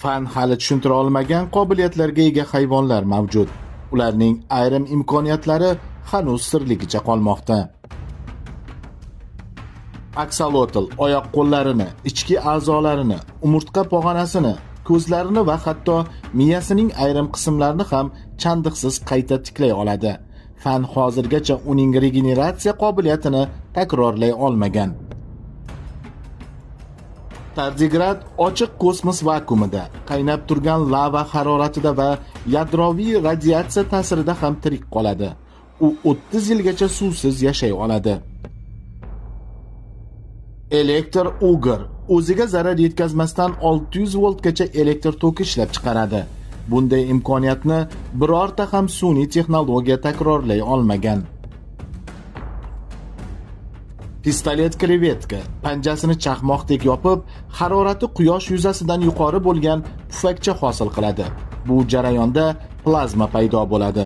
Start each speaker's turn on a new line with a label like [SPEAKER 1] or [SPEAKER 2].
[SPEAKER 1] Fan hali tushuntira olmagan qobiliyatlarga ega hayvonlar mavjud. Ularning ayrim imkoniyatlari hanuz sirligicha qolmoqda. Aksolotl oyoq qo'llarini, ichki a'zolarini, umurtqa pog'onasini, ko'zlarini va hatto miyasining ayrim qismlarini ham chandiqsiz qayta tiklay oladi. Fan hozirgacha uning regeneratsiya qobiliyatini takrorlay olmagan. Tardigrad ochiq kosmos vakuumida, qaynab turgan lava haroratida va yadroviy radiatsiya ta'sirida ham tirik qoladi. U 30 yilgacha suvsiz yashay oladi. Elektr угорь o'ziga zarar yetkazmasdan 600 voltgacha elektr toki ishlab chiqaradi. Bunday imkoniyatni birorta ham sun'iy texnologiya takrorlay olmagan. Pistolet krevetka panjasini chaqmoqdek yopib, harorati quyosh yuzasidan yuqori bo'lgan pufakcha hosil qiladi. Bu jarayonda plazma paydo bo'ladi.